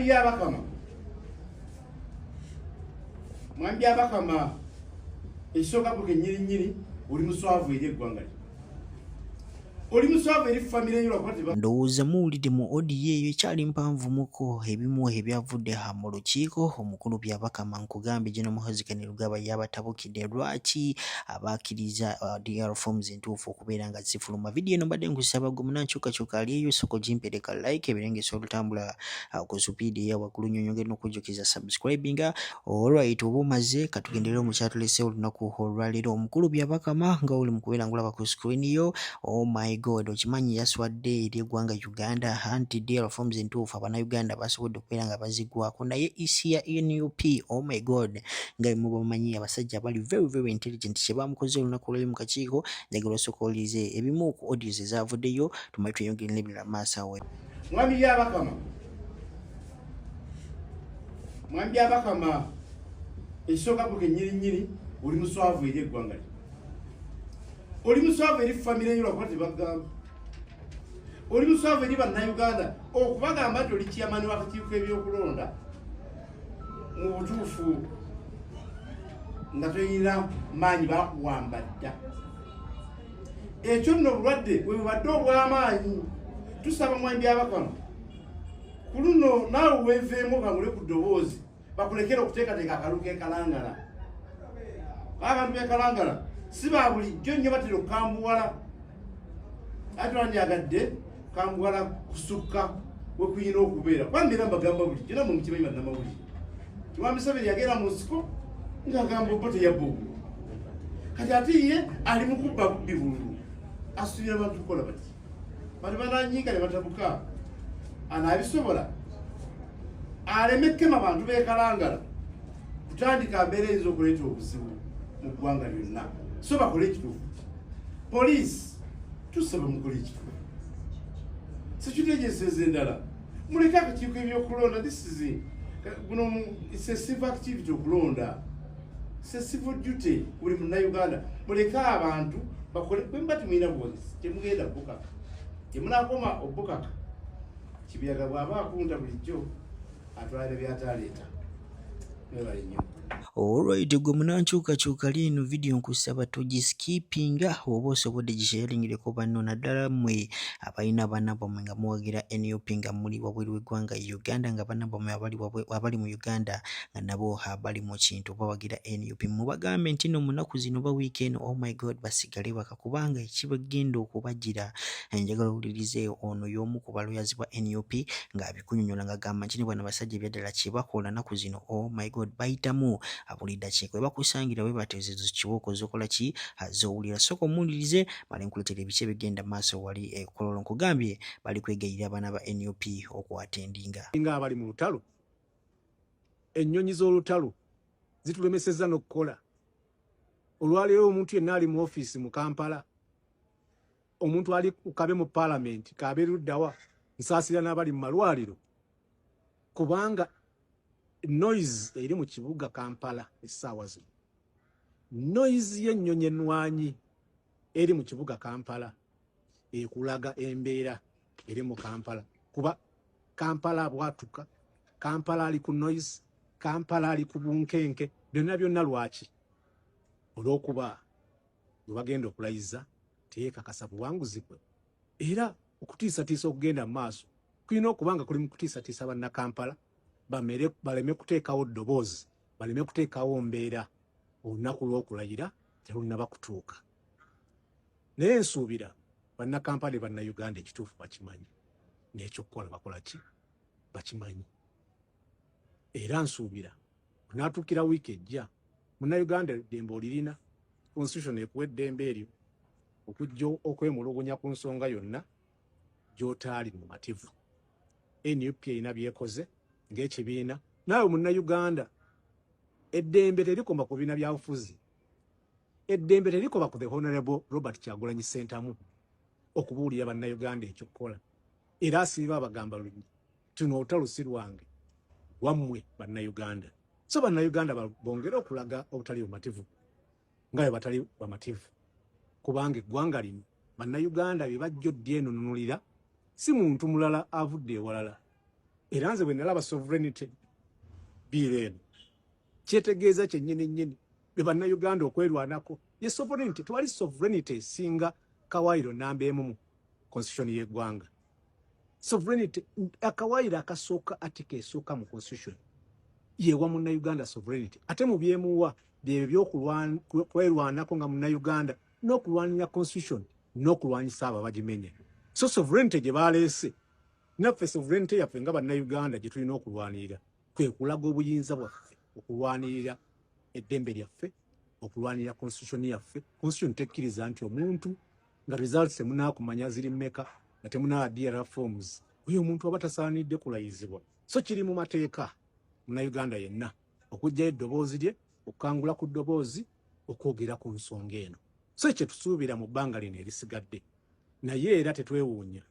Byabakama, Mwami Byabakama, ekisooka gwe kennyini nnyini oli muswavu eri eggwanga lyo, oli muswavu eri famire yo lwakuba teba Ndowooza muwulidde mu audio eyo ekyali mpanvumuko ebimu ebyavudde mu lukiiko. Omukulu Byabakama, nkugambye, General Muhoozi Kainerugaba yabatabukidde lwaki abakkiriza DR forms entuufu okubeera nga zifuluma. Vidiyo eno mbadde nkusaba gwe munankyukakyuka ali eyo, sooka ogimpereka like ebeere ng'esobola otambula ku supiidi eya waggulu nnyo. Nyongere n'okujjukiza subscribinga. Alright, oba omaze, katugenderere omukyatulese olunaku olwaleero. Omukulu Byabakama nga oli mu kubeera ngulaba ku screen yo, oh my God, okimanyi yaswadde eri eggwanga Uganda anti DR forms entuufu Abannayuganda basobodde okubeera nga bazigwako, naye EC ya NUP, oh my God, nga bwe mubamanyi abasajja abali very very intelligent, kye bamukoze olunaku olwali mu kakiiko. Njagala osooka owulirize ebimu ku audios ezaavuddeyo, tumale tweyongere n'ebirala maaso awo. Mwami Byabakama, Mwami Byabakama, ekisooka gwe kennyini nnyini oli muswavu eri eggwanga lyo, oli muswavu eri famire yo lwakuba tebagamba, oli muswavu eri Bannayuganda okubagamba nti oli chairman w'akakiiko k'ebyokulonda mu butuufu nga toyina maanyi, bakuwamba dda. Ekyo nno obulwadde bwe bubadde obw'amaanyi. Tusaba Mwami Byabakama ku luno naawe weeveemu, okangule ku ddoboozi, bakulekere okuteekateeka akalulu k'ekalangala. Abantu b'ekalangala si ba bulijjo nnyo, batera okukambuwala, ate twandyagadde kambuwala kusukka we kuyina okubeera, kuba mbeera mbagamba bulijjo, nammwe mukimanyi bannamawulire, ti Museveni yagenda mu nsiko ng'agamba oba teyabba obululu. Kati ate ye ali mu kubba bubbi bululu, asuubira abantu kukola bati? Bantu bananyiiga ne batabuka, anaabisobola? Aleme kema bantu bekalangala kutandika mbeera eyinza okuleeta obuzibu mu ggwanga lyonna. So bakole ekituufu. Poliisi, tusaba mukole ekituufu. Security agencies endala, muleke akakiiko ebyokulonda. This is guno it's a civil activity okulonda, it's a civil duty buli Munnayuganda. Muleke abantu bakole. Bwe muba temulina buwagizi, temugenda bukaka, temunakoma obukaka. Kibuyaga bw'aba akunta bulijjo atwala byataleeta. Mwebale nnyo. Alright, gwe munankyukakyuka liino vidiyo nkusaba togiskipinga, oba osobodde gisharingireko banno, naddala mmwe abalina abaana bammwe nga muwagira NUP nga muli wabweru w'eggwanga Uganda, nga abaana bammwe abali mu Uganda nga nabo bali mu kintu bawagira NUP, mubagambe nti no mu nnaku zino oba wiiki eno, oh my God, basigale waka kubanga ekibagenda okubagira. Njagala owulirize ono y'omu ku baloyazi bwa NUP ng'abikunyonyola ng'agamba nti ne bano abasajja ebyaddala kye bakola nnaku zino, oh my God, bayitamu buli ddakiika we bakusangira bwe batyo ezo kibooko z'okola ki z'owulira. Sooka omuwulirize male nkuleetera ebiki ebigenda maaso wali e Kololo. Nkugambye bali kwegayirira abaana ba NUP okuatendinga. Nga abali mu lutalo, ennyonyi z'olutalo zitulemesezza n'okukola. Olwaleero omuntu yenna ali mu ofiisi mu Kampala, omuntu ali kabe mu paalamenti, kabe luddawa, nsaasira n'abali mu malwaliro, kubanga noise eri mu kibuga Kampala essaawa zino, noise y'ennyonyi ennwanyi eri mu kibuga Kampala ekulaga embeera eri mu Kampala, kuba Kampala bwatuka, Kampala ali ku noise, Kampala ali ku bunkenke byonna byonna. Lwaki? Olw'okuba bwe bagenda okulayiza teyeekakasa buwanguzi bwe, era okutiisatiisa okugenda mu maaso kulina okuba nga kuli mu kutiisatiisa Bannakampala bamere baleme kuteekawo ddoboozi, baleme kuteekawo mbeera olunaku lw'okulayira terunnaba kutuuka. Naye nsuubira Bannakampala ne Bannayuganda ekituufu bakimanyi, n'ekyokukola bakola ki bakimanyi. Era nsuubira onaatuukira wiiki ejja, Munnayuganda eddembe olirina, constitution ekuwa eddembe eryo okujja okwemulugunya ku nsonga yonna gy'otaali mumativu. NUP erina byekoze ng'ekibiina, naawe Munnayuganda eddembe terikoma ku bibiina bya bufuzi, eddembe terikoma ku the Honorable Robert Kyagulanyi Ssentamu okubuulira Bannayuganda ekyokukola. Era asiiba abagamba lunyi tuno, olutalo si lwange, wammwe Bannayuganda. So Bannayuganda bongere okulaga obutali bumativu nga bwe batali bamativu, kubanga eggwanga lino Bannayuganda bye bajja oddyenununulira, si muntu mulala avudde ewalala. Era nze bwe nalaba sovereignty bill eno, kyetegeeza kyennyini nnyini be Bannayuganda okwerwanako ye sovereignty. Tewali sovereignty esinga kawaayiro namba emu mu constitution y'eggwanga. Sovereignty, akawaayiro akasooka, article esooka mu constitution yewa Munnayuganda sovereignty, ate mu byemuwa byebyo byokwerwanako nga Munnayuganda n'okulwanira constitution n'okulwanyisa abo abagimenya. So sovereignty gye baleese, naffe sovereignty yaffe nga Bannayuganda gye tulina okulwanirira kwe kulaga obuyinza bwaffe, okulwanirira eddembe lyaffe, okulwanirira constitution yaffe. Constitution tekkiriza nti omuntu nga results temunakumanya ziri mmeka, nga temunaa DR forms, oyo omuntu aba tasaanidde kulayizibwa. So kiri mu mateeka Munnayuganda yenna okuggyayo eddoboozi lye, okukangula ku ddoboozi, okwogera ku nsonga eno. So kyetusuubira mu bbanga lino erisigadde, naye era tetwewuunya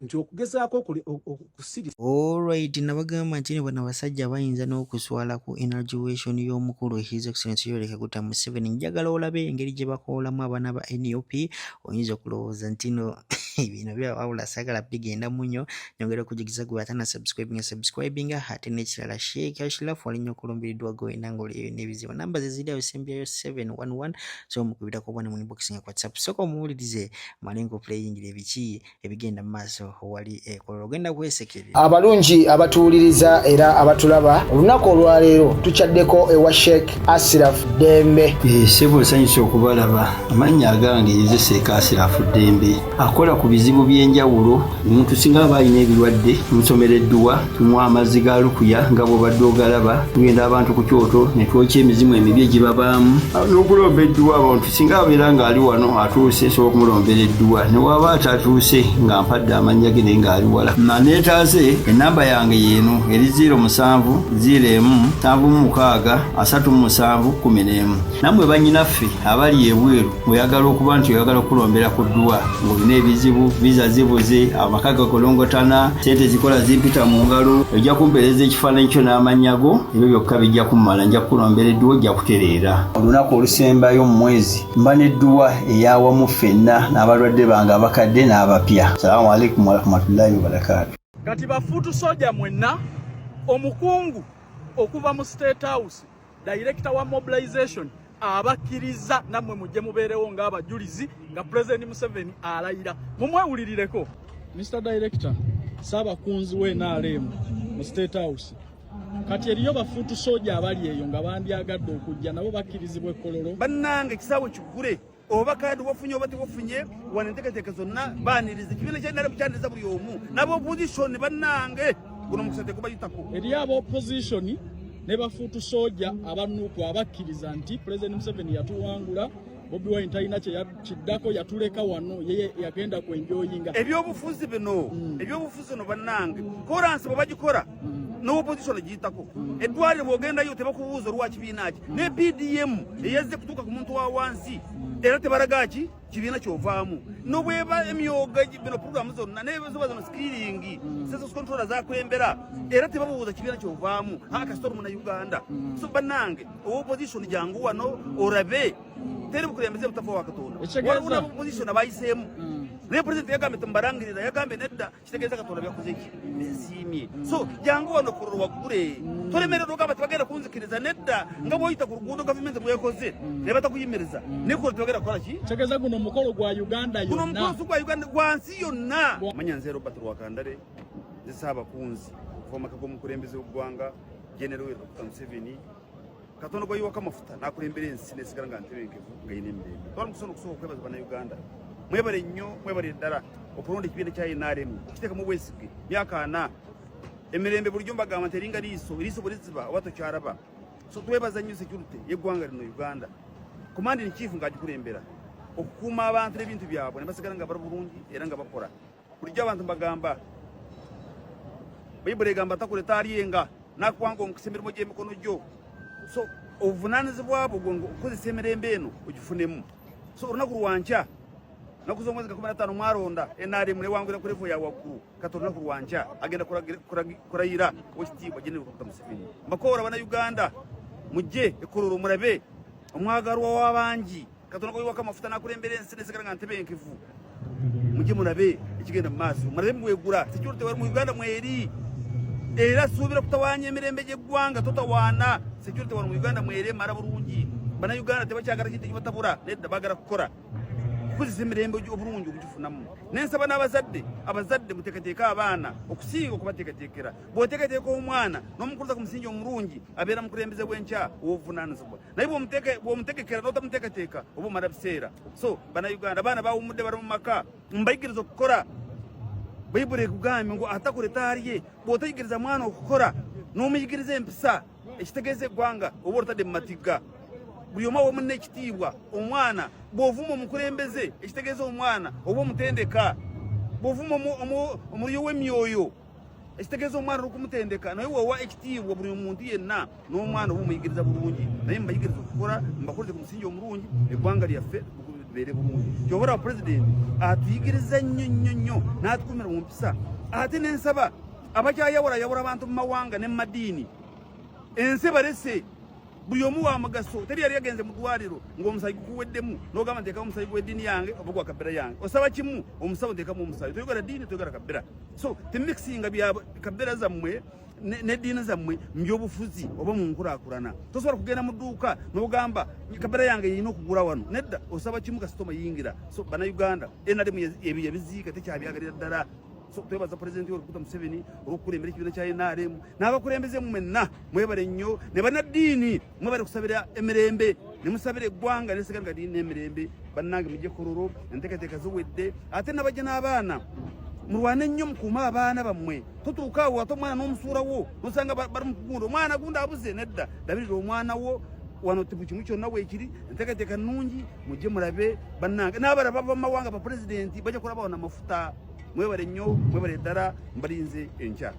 nti okugezaako okusirisa. Alright, nabagamba nti bano abasajja bayinza n'okuswala ku inauguration y'omukulu His Excellency Yoweri Kaguta Museveni. Njagala olabe engeri gye bakoolamu abaana ba NUP, oyinza okulowooza nti no bino byawabula saagala bigenda munyo. Nyongera okujugiza gwe atana subscribing, subscribing, ate n'ekirala Sheikh Ashraf wali nnyo okulumbiriddwa gwena ng'oli n'ebizibu. Namba ze ziri awo sembyayo 711, so mukubirako obwana mu inbox nga WhatsApp. Sooka omuwulirize malengo playingira ebiki ebigenda mu maaso wali ekololo, ogenda kwesekerera. Abalungi abatuwuliriza era abatulaba, olunaku olwaleero tukyaddeko ewa Sheikh Asiraf Ddembe. Ssebo, nsanyusa okubalaba. Amannya agange nze Sheikh Asirafu Ddembe, akola ku bizibu by'enjawulo. Omuntu singa aba alina ebirwadde, tumusomera edduwa, tumuwa amazzi ga lukuya nga bw'obadde ogalaba. Tugenda abantu ku kyoto ne twokya emizimu emibi egibabaamu n'okulomba edduwa. Abantu singa abeera ng'ali wano atuuse, nsobola okumulombera edduwa, ne waba atatuuse nga mpadde amannya ge naye ng'ali wala naneetaase. Enamba yange yeeno eri 07 01 76 37 11. Nammwe bannyinaffe abali ebweru, ng'oyagala okuba nti oyagala okulombera ku dduwa, ng'olina ebizibu, viza zibuze, amaka gakolongotana, sente zikola zimpita mu ngalo, ojja kumpeereza ekifaananyi kyo n'amannya go, ebyo byokka bijja kummala, nja kukulombera edduwa, ojja kutereera. Olunaku olusembayo mu mwezi mba n'edduwa eyawamu ffenna n'abalwadde bange abakadde n'abapya. Salaamu alaikum warahmatullahi wabarakaatu. Kati bafuutu soja mwenna, omukungu okuva mu State House, director wa mobilization, abakkiriza nammwe mujje mubeerewo ng'abajulizi nga President Museveni alayira. Mumwewulirireko. Mr Director, saabakunzi we NRM mu State House, kati eriyo bafuutu soja abali eyo nga bandyagadde okujja, nabo bakkirizibwa ekkololo? Bannange, ekisaawe kigule, oba kadi wafunye oba tewafunye, wano enteekateeka zonna baaniriza. Ekibiina kya NRM kyaniriza buli omu n'aba opposition. Bannange, guno omukisa tegubayitako. Eriyo aba opposition ne bafuutu soja abanuuku abakkiriza nti President Museveni yatuwangula, Bobi Wine talina kiddako, yatuleka wano, ye yagenda kwenjoyinga. Ebyobufuzi bino, ebyobufuzi bino bannange, koransi bwe bagikola n'opposition giyitako. Eddwaliro bw'ogendayo tebakubuuza olwa kibiina ki. Ne PDM eyazze kutuuka ku muntu wa wansi, era tebalaga ki kibiina kyovaamu. Nobweba emyoga bino, programu zonna neziba zino skilling census controller zakwembera, era tebabuuza kibiina kyovaamu, akasita oli Munnayuganda. So bannange, opposition jangu wano orabe, teri bukulembeze butafa wa Katonda. Waliwo opposition abayiseemu, naye president yagambye tembarangirira, yagambye nedda, kitegeeza Katonda byakoze ki nesiimye. So jangu wano Kololo waggule, tolemererwa ogamba tebagenda kunzikiriza. Nedda, nga bwoyita ku luguudo gavumenti bwekoze ne batakuyimiriza, naye Kololo tebagenda kukola ki? Kitegeeza guno omukolo gwa Uganda Guno yonna. Omukolo si gwa Uganda, gwa nsi yonna. Manya nze Robert Rwakandare, nze saabakunzi okuva mu maka g'omukulembeze w'eggwanga General Yoweri Kaguta Museveni. Katonda gwayiwako amafuta n'akulembera ensi nesigala nga ntebenkevu, nga yina emirembe. Twala omusono okusooka okwebaza Bannayuganda, mwebale nnyo, mwebale ddala okulonda ekibiina kya NRM, okiteekamu obwesige myaka 40 emirembe. Bulijjo mbagamba nti eringa liiso, eriiso bwe liziba oba tokyalaba. So twebaza nnyo security y'eggwanga lino Uganda, command in chief ng'agikulembera okukuuma abantu n'ebintu byabwe ne basigala nga bali bulungi era nga bakola. Bulijjo abantu mbagamba, Bayibuli egamba takuleta alyenga nakuwanga omukisa emirimu gy'emikono gyo. So obuvunaanyizibwa bwo gwe okukozesa emirembe eno ogifunemu. So olunaku lwankya, naku z'omwezi nga 15, mwalonda NRM newangulira ku level ya waggulu. Kati olunaku lwankya agenda kurayira owekitiibwa General Kaguta Museveni. Mbakoora Bannayuganda, mujje ekololo mulabe omwagalwa w'abangi, Katonda gwayiwako amafuta n'akulembera ensi nesigala nga ntebenkevu. Mujje mulabe ekigenda mu maaso, mulabe mwegula security wali mu Uganda mweri. Era suubira kutawaanya emirembe gy'eggwanga. Totawaana security wano mu Uganda mwere emala bulungi. Bannayuganda tebakyagala kintu ekibatabula, nedda, baagala kukola kukozesa emirembe obulungi okugifunamu. Nensaba n'abazadde, abazadde muteekateeke abaana okusinga okubateekateekera. Bw'oteekateeka omwana n'omukuliza ku musingi omulungi, abeera mukulembeze w'enkya ow'obuvunaanyizibwa. Naye bw'omutegekera n'otamuteekateeka, oba omala biseera. So Bannayuganda, abaana bawummudde, bali mu maka, mbayigiriza okukola. Bayibuli ekugambye ngu atakole taalye. Bw'otayigiriza mwana okukola n'omuyigiriza empisa, ekitegeeza eggwanga oba olutadde mu matigga. Buli omu awa munne ekitiibwa. Omwana bw'ovuma omukulembeze, ekitegeeza omwana oba omutendeka. Bw'ovuma omulyo w'emyoyo, ekitegeeza omwana olukumutendeka. Naye wowa ekitiibwa buli omuntu yenna, n'omwana oba omuyigiriza bulungi. Naye mbayigiriza okukola, mbakoleze ku musingi omulungi, eggwanga lyaffe libeere bulungi. Kyova pulezidenti atuyigiriza nnyo nnyo nnyo n'atukumira mu mpisa. Ate nensaba abakyayawulayawula abantu mu mawanga ne mu madiini, ensi balese, buli omu wa mugaso. Teri yali yagenze mu ddwaliro ng'omusayi gukuweddemu n'ogamba, "Nteekamu omusayi gw'eddiini yange oba gwa kabira yange." Osaba kimu, omusawo, "Nteekamu omusayi." Toyogera ddiini, toyogera kabira. So temixinga bya kabira zammwe n'eddiini zammwe mu byobufuzi oba mu nkulaakulana. Tosobola kugenda mu dduuka n'ogamba, "Kabira yange yirina okugula wano." Nedda, osaba kimu, kasitoma yingira. So Bannayuganda, NRM ebyo yabiziika, tekyabyagalira ddala. So twebaza Pulezidenti Yoweri Museveni olw'okukulembera ekibiina kya NRM n'abakulembeze mwenna. Mwebale nnyo. Ne bannaddiini, mwebale kusabira emirembe ne musabira eggwanga nesigala nga lirina emirembe. Bannange, mujje Kololo, enteekateeka ziwedde. Ate nabajja n'abaana, mulwane nnyo mukuume abaana bammwe. Totuuka awo ate omwana n'omusuulawo, nosanga bali mu kugunda, omwana gundi abuze. Nedda, labirira omwana wo. Wano buli kimu kyonna weekiri, enteekateeka nnungi. Mujje mulabe bannange, n'abalala bava mu mawanga, bapulezidenti bajja kulaba wano amafuta. Mwebale nnyo, mwebale ddala, mbalinze enkya.